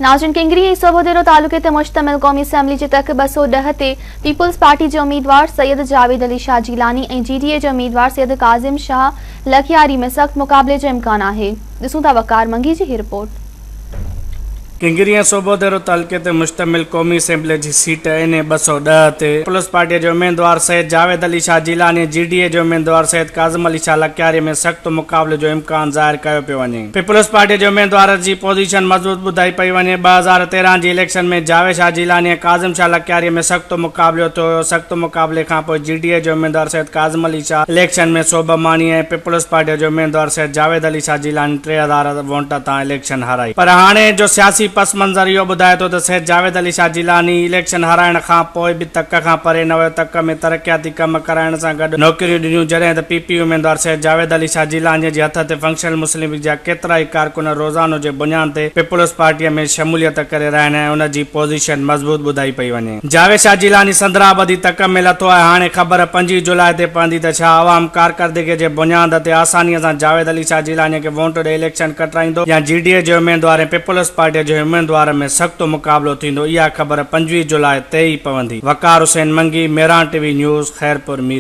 ناظرين ڪنگري ۽ سوڀوديرو تعلقي تي مشتمل قومي اسيمبلي جي تڪ 210 تي پيپلز پارٽي جي اميدوار سيد جاويد علي شاهه جيلاني ۽ جي ڊي اي جي اميدوار سيد ڪاظم شاهه لڪياري ۾ سخت مقابلي جو امڪان آهي. ڏسون ٿا وقار منگي جي هي رپورٽ. ڪنگري ۽ سوڀوديرو تعلقي تي مشتمل قومي اسيمبلي جي سيٽ اين اي 210 تي پيپلز پارٽي جي اميدوار سيد جاويد علي شاهه جيلاني ۽ جي ڊي اي جي اميدوار سيد ڪاظم علي شاهه لڪياري ۾ سخت مقابلي جو امڪان ظاهر ڪيو پيو وڃي. پيپلز پارٽي جي اميدوار جي پوزيشن مضبوط ٻڌائي پئي وڃي. 2013 جي اليڪشن ۾ جاويد شاهه جيلاني ۽ ڪاظم شاهه لڪياري ۾ سخت مقابلو ٿيو هيو. سخت مقابلي کانپوء جي ڊي اي جي اميدوار سيد ڪاظم علي شاهه اليڪشن ۾ سوڀ ماڻي ۽ پيپلز پارٽي جي اميدوار سيد جاويد علي شاهه جيلاني 3000 وونٽ تان اليڪشن هارائي پر هاڻي جو سياسي پس منظر اهو ٻڌائي ٿو ته سيد جاويد علي شاهه جيلاني اليڪشن هارائڻ کان پوء به تڪ کان پري نه ويو تڪ ۾ ترقياتي ڪم ڪرائڻ سان گڏ نوڪريون ڏنيون جڏهن ته پي پي اميدوار سيد جاويد علي شاهه جيلاني جي هٿ تي فنڪشنل مسلم ليگ جا ڪيترائي ڪارڪن روزانو جي بنياد تي پيپلز پارٽي ۾ شموليت ڪري رهيا آهن ۽ ان جي پوزيشن مضبوط ٻڌائي پئي وڃي. جاويد شاهه جيلاني سندرا ٻڌي تڪ ۾ لٿو آهي، هاڻي خبر 25 جولاء تي پوندي ته ڇا عوام ڪارڪردگي جي بنياد تي آسانيء سان جاويد علي شاهه جيلاني کي وونٽ ڏئي اليڪشن کٽرائيندو يا جي ڊي اي جي اميدوار ۽ پيپلز پارٽي جي اميدوار ۾ سخت مقابلو ٿيندو، اها خبر 25 جولاء تي ئي پوندي. Waqar Hussain Mangi, Mehran T V news, Khairpur Mirs.